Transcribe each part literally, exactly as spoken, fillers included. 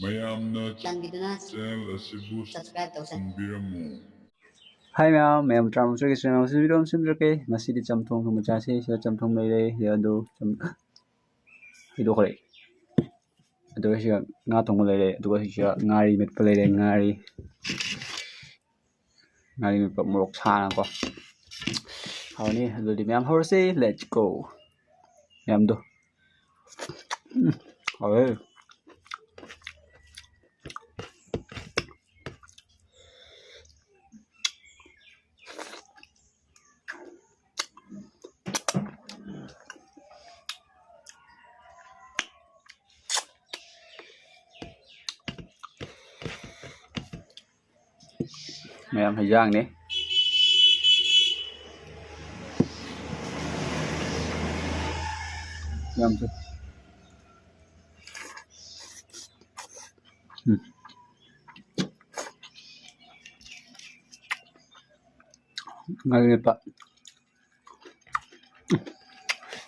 ꯃꯌꯥꯝꯅ ꯆꯥꯟꯕꯤꯗꯨꯅ channel ꯑꯁꯤꯕꯨ subscribe ꯇꯧꯁꯟꯕꯤꯔꯝꯃꯨ꯫ ꯍꯥꯏ ꯃꯌꯥꯝ, ꯃꯌꯥꯝ ꯇꯔꯥꯃꯉꯥꯒꯤ channel ꯑꯁꯤꯗ video ꯑꯃ ꯁꯦꯝꯖꯔꯛꯀꯦ꯫ ꯉꯁꯤꯗꯤ ꯆꯝꯊꯣꯡ ꯊꯣꯡꯕ ꯆꯥꯁꯤ꯫ ꯁꯤꯗ ꯆꯝꯊꯣꯡ ꯂꯩꯔꯦ, ꯁꯤꯗ ꯑꯗꯨ ꯆꯝ-, ꯍꯩꯗꯣꯛꯈ꯭ꯔꯦ꯫ ꯑꯗꯨꯒ ꯁꯤꯗ ꯉꯥ ꯊꯣꯡꯕ ꯂꯩꯔꯦ, ꯑꯗꯨꯒ ꯁꯤꯗ ꯉꯥꯔꯤ ꯃꯦꯠꯄ ꯂꯩꯔꯦ, ꯉꯥꯔꯤ꯫ ꯉꯥꯔꯤ ꯃꯦꯠꯄ ꯃꯣꯔꯣꯛ ꯁꯥꯅꯀꯣ꯫ ꯍꯥꯎꯅꯤ꯫ ꯑꯗꯨꯗꯤ ꯃꯌꯥꯝ ꯍꯧꯔꯁꯤ꯫ Let's go꯫ ꯃꯌꯥꯝꯗꯣ꯫ ꯎꯝ, ꯍꯥꯎꯋꯦ꯫ ꯃꯌꯥꯝ ꯍꯩꯖꯥꯡꯅꯦ꯫ ꯌꯥꯝ ꯐꯩ꯫ ꯎꯝ꯫ ꯉꯥꯔꯤ ꯃꯦꯠꯄ꯫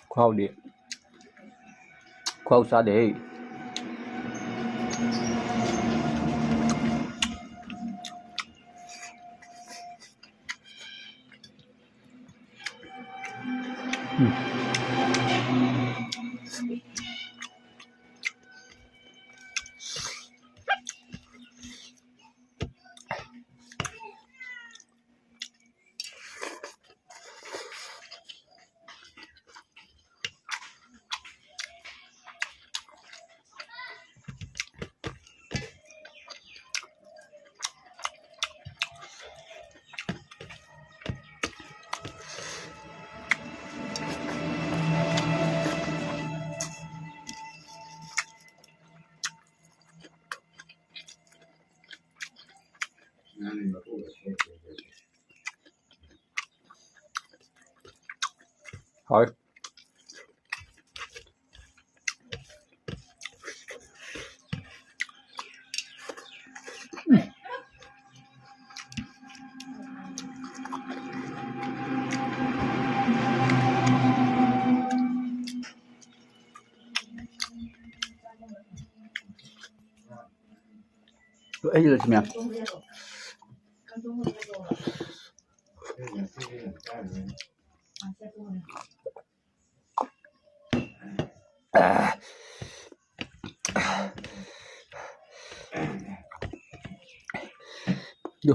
ꯈꯨꯍꯥꯎꯗꯤ꯫ ꯈꯨꯍꯥꯎ ꯆꯥꯗꯦꯍꯦ꯫ ꯎꯝ꯫ ꯍꯣꯏ꯫ ꯑꯩꯒꯤꯗꯁꯨ ꯃꯌꯥꯝ꯫ ꯑꯗꯨ꯫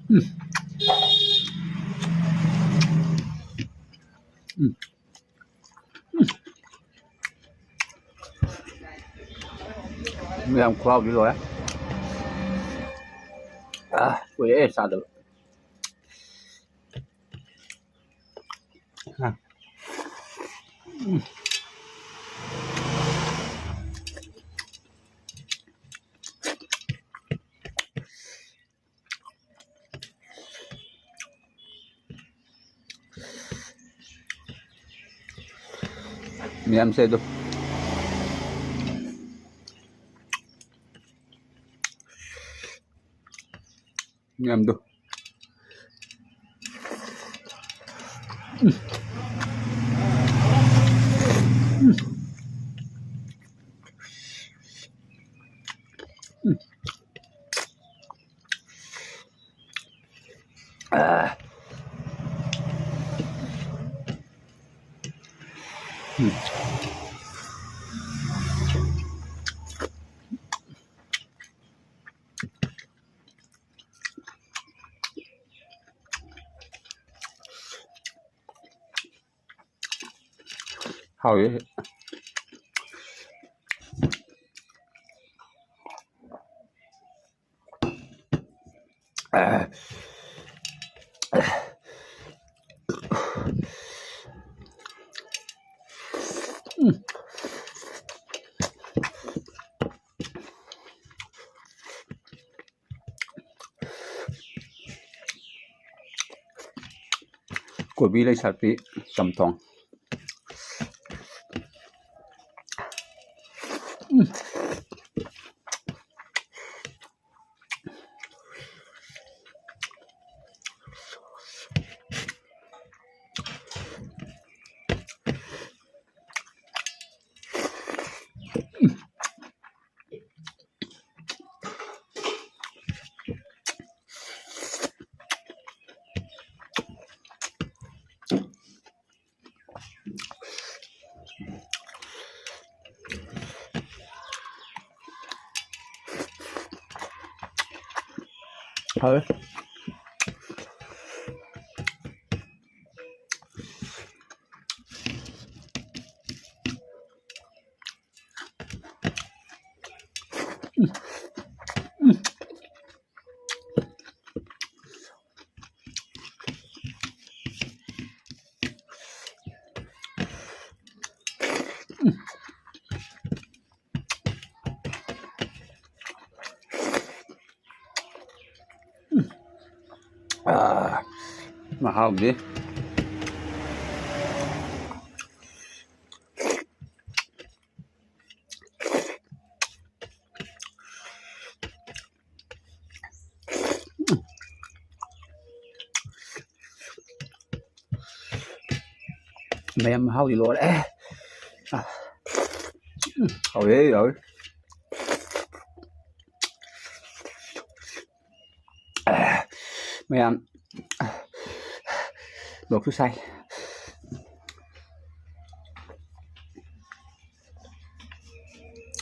ꯎꯝ꯫ ꯎꯝ꯫ ꯌꯥꯝ ꯈꯨꯍꯥꯎꯗꯤ ꯂꯣꯏꯔꯦ꯫ ꯑꯥ, ꯀꯨꯏꯔꯦ ꯆꯥꯗꯕ꯫ ꯑꯥ꯫ ꯎꯝ꯫ ꯃꯌꯥꯝꯁꯦ ꯑꯗꯨ꯫ ꯃꯌꯥꯝꯗꯣ꯫ ꯎꯝ꯫ ꯎꯝ꯫ ꯎꯝ꯫ ꯑꯥ꯫ ꯎꯝ꯫ ꯍꯥꯎꯋꯦ꯫ ꯀꯣꯕꯤ ꯂꯩꯁꯥꯠꯄꯤ ꯆꯝꯊꯣꯡ꯫ ꯎꯝ꯫ ꯍꯥꯎꯋꯦ꯫ ꯑꯥ, ꯃꯍꯥꯎꯗꯤ꯫ ꯃꯌꯥꯝ ꯃꯍꯥꯎꯗꯤ ꯂꯣꯏꯔꯦ꯫ ꯑꯥ꯫ ꯎꯝ, ꯍꯥꯎꯔꯦ, ꯍꯥꯎꯔꯦ꯫ ꯃꯌꯥꯝ ꯂꯣꯛꯁꯨ ꯁꯥꯏ꯫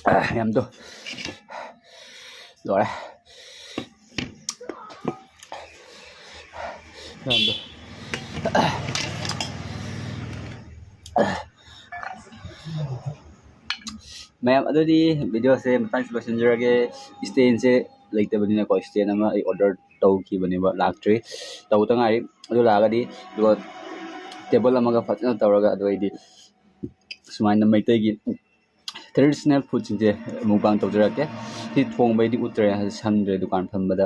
ꯃꯌꯥꯝꯗꯣ ꯂꯣꯏꯔꯦ꯫ ꯃꯌꯥꯝꯗꯣ꯫ ꯃꯌꯥꯝ, ꯑꯗꯨꯗꯤ videoꯁꯦ ꯃꯇꯥꯡꯁꯤ ꯂꯣꯏꯁꯤꯟꯖꯔꯒꯦ꯫ Standꯁꯦ ꯂꯩꯇꯕꯅꯤꯅꯀꯣ, stand ꯑꯃ ꯑꯩ order ꯇꯧꯈꯤꯕꯅꯦꯕ, ꯂꯥꯛꯇ꯭ꯔꯤ, ꯇꯧꯗ ꯉꯥꯏꯔꯤ꯫ ꯑꯗꯨ ꯂꯥꯛꯑꯒꯗꯤ, ꯑꯗꯨꯒ table ꯑꯃꯒ ꯐꯖꯅ ꯇꯧꯔꯒ, ꯑꯗꯨ ꯑꯩꯗꯤ ꯁꯨꯃꯥꯏꯅ ꯃꯩꯇꯩꯒꯤ traditional foodꯁꯤꯡꯁꯦ mukbang ꯇꯧꯖꯔꯛꯀꯦ꯫ ꯁꯤ ꯊꯣꯡꯕꯩꯗꯤ ꯎꯠꯇ꯭ꯔꯦ, ꯁꯪꯗ꯭ꯔꯦ, ꯗꯨꯀꯥꯟ ꯐꯝꯕꯗ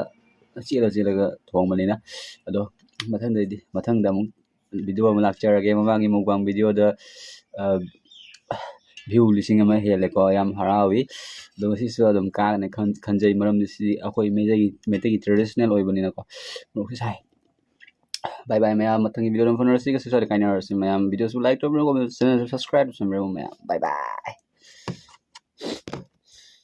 ꯆꯦꯜꯂ ꯆꯦꯜꯂꯒ ꯊꯣꯡꯕꯅꯤꯅ꯫ ꯑꯗꯣ ꯃꯊꯪꯗꯩꯗꯤ, ꯃꯊꯪꯗ ꯑꯃꯨꯛ video ꯑꯃ ꯂꯥꯛꯆꯔꯒꯦ꯫ ꯃꯃꯥꯡꯒꯤ mukbang videoꯗ view ꯂꯤꯁꯤꯡ ꯑꯃ ꯍꯦꯜꯂꯦꯀꯣ, ꯌꯥꯝ ꯍꯔꯥꯎꯏ꯫ ꯑꯗꯣ ꯉꯁꯤꯁꯨ ꯑꯗꯨꯝ ꯀꯥꯒꯅꯤ ꯈꯟ- ꯈꯟꯖꯩ, ꯃꯔꯝꯗꯤ ꯁꯤꯗꯤ ꯑꯩꯈꯣꯏ ꯃꯩꯇꯩꯒꯤ ꯃꯩꯇꯩꯒꯤ traditional ꯑꯣꯏꯕꯅꯤꯅꯀꯣ꯫ ꯃꯣꯔꯣꯛꯁꯨ ꯁꯥꯏ꯫ Bye bye ꯃꯌꯥꯝ, ꯃꯊꯪꯒꯤ videoꯗ ꯑꯃꯨꯛ ꯐꯥꯎꯅꯔꯁꯤ꯫ ꯉꯁꯤ ꯁ꯭ꯋꯥꯏꯗ ꯀꯥꯏꯅꯔꯁꯤ ꯃꯌꯥꯝ꯫ Videoꯁꯨ like ꯇꯧꯕꯤꯔꯝꯃꯨ, channelꯁꯨ subscribe ꯇꯧꯁꯟꯕꯤꯔꯝꯃꯨ ꯃꯌꯥꯝ꯫ Bye bye꯫